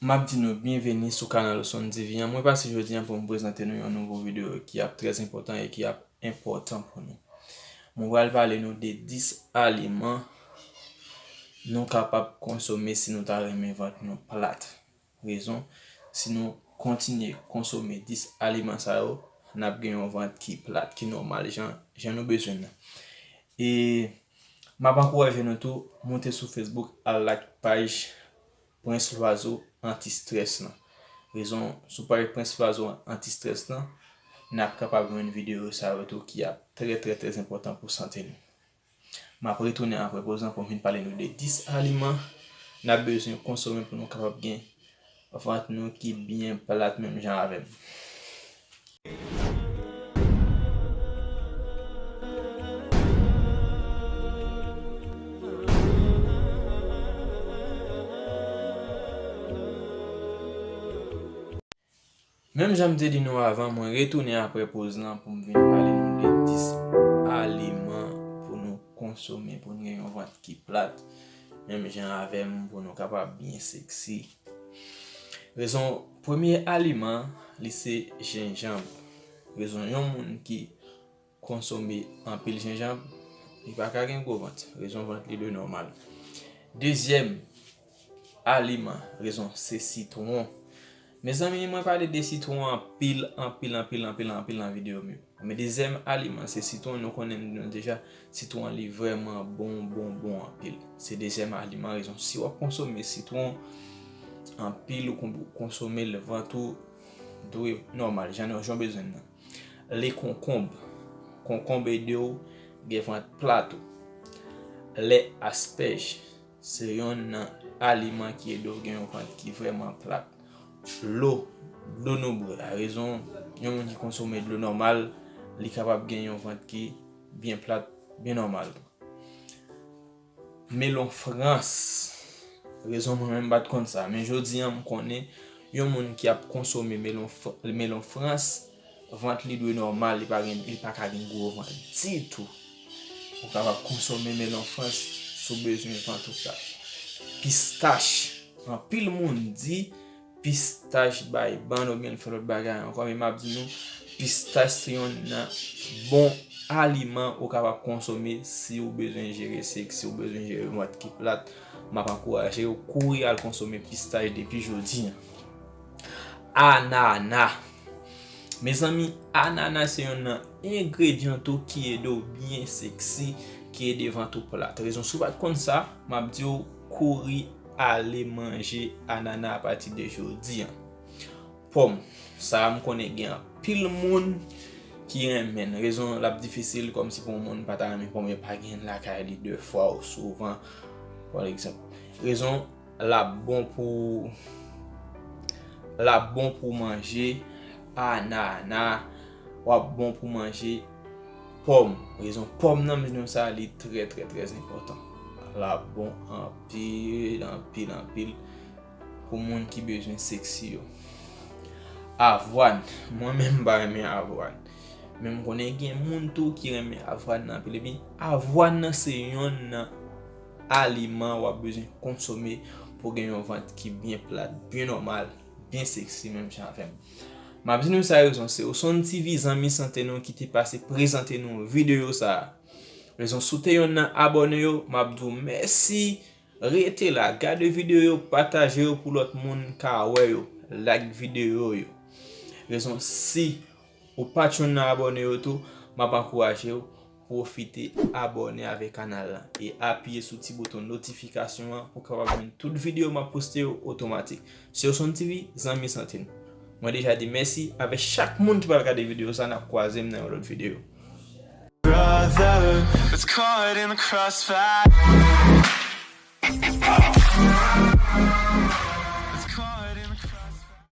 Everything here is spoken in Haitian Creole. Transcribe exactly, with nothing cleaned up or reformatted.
M ap di nou byenveni sou kanal Osonn T V an. Mwen pase jodi an pou m prezante nou yon nouvo videyo ki ap trè enpòtan e ki ap enpòtan pou nou. Mwen pral pale nou de dis aliman nou kapab konsome si nou ta renmen vant nou plat. Rezon, si nou kontinye konsome dis aliman sa yo, n ap gen yon vant ki plat, ki nòmal, jan, jan nou bezwen l lan. E m ap ankouraje nou tou, moute sou Facebook, al like paj Prince Loiseau Anti-Stress lan. Rezon, sou paj Prince Loiseau Anti-Stress lan, n ap kapab jwenn videyo sa yo tou ki ap trè, trè, trè enpòtan pou sante nou. M ap retounen apre poz lan pou m vin pale nou de dis aliman n ap bezwen konsome pou nou kapab gen vant nou ki byen plat menm jan avè m. Menm jan m te di nou avan, mwen retounen apre poz lan pou m vin pale nou de dis aliman pou nou konsome pou n gen yon vant ki plat, menm jan avè m, pou nou kapab byen seksi. Rezon, premye aliman, li se jenjanm. Rezon, yon moun ki konsome anpil jenjanm, li pa ka gen gwo vant. Rezon, vant li dwe nòmal. Dezyèm aliman, rezon, se sitwon. Mezanmi, mwen pale de sitwon anpil, anpil, anpil, anpil, anpil nan videyo m yo. Men dezyèm aliman, se sitwon. Nou konnen, nou deja, sitwon li vrèman bon, bon, bon anpil. Se dezyèm aliman, rezon. Si w ap konsome sitwon anpil, ou kon-, konsome l, vant ou dwe nòmal, jan nou, jan w bezwen l lan. Le konkonb. Konkonb ede w gen vant plat ou. Le aspèj. Se yonn nan aliman ki ede w gen yon vant ki vrèman plat. Dlo, dlo nou bwè. A rezon, yon moun ki konsome dlo nòmal, li kapab gen yon vant ki byen plat, byen nòmal. Melon frans. Rezon mwen menm m pa t konn sa, men jodi an m konnen yon moun ki ap konsome melon fr-, melon frans, vant li dwe nòmal, li pa gen, li pa ka gen gwo vant ditou. Ou kapab konsome melon frans si w bezwen vant ou plat. Pistach. Anpil moun di pistach bay bann oubyen l fè lòt bagay ankò, men m ap di nou, pistach se yonn nan bon aliman ou kapab konsome si w bezwen jere sèks, si w bezwen jere vant ki plat. M ap ankouraje w kouri al konsome pistach depi jodi an. Anana. Mezanmi, anana se yonn nan engredyan tou ki ede w byen seksi, ki ede vant ou plat. Rezon, si w pa t konn sa, m ap di w kouri ale manje anana apati de jodi an. Pòm, sa a m konnen gen anpil moun ki renmen l. Rezon, l ap difisil kòmsi pou yon moun pa ta renmen pòm, yo pa gen l lakay li de fwa ou souvan, pa egzanp. Rezon, l ap bon pou, l ap bon pou manje anana, w ap bon pou manje pòm. Rezon, pòm nan, men nou sa, li trè, trè, trè enpòtan. L ap bon anpil, anpil, anpil pou moun ki bezwen seksi yo. Avwàn, mwen menm m pa renmen avwàn. Men m konnen gen moun tou ki renmen avwàn nan anpil. Epi, avwàn nan se yonn nan aliman w ap bezwen konsome pou w gen yon vant ki byen plat, byen nòmal, byen seksi, menm jan avè m. M ap di nou sa rezon, se Osonn T V, zanmi sante nou, ki te pase prezante nou videyo sa a. Rezon, si w te yonn nan abòne yo, m ap di w mèsi. Rete la, gade videyo yo, pataje yo pou lòt moun ka wè yo, like videyo yo. Rezon, si ou pa t yonn nan abòne yo tou, m ap ankouraje w pwofite abòne avèk kanal la e apiye sou ti bouton notifikasyon an pou w kapab jwenn tout videyo m ap poste yo otomatik. Se Osonn T V, zanmi sante n. Mwen deja di mèsi avèk chak moun ki pral gade videyo sa, n ap kwaze m nan yon lòt videyo. Brother, let's caught in the crossfire.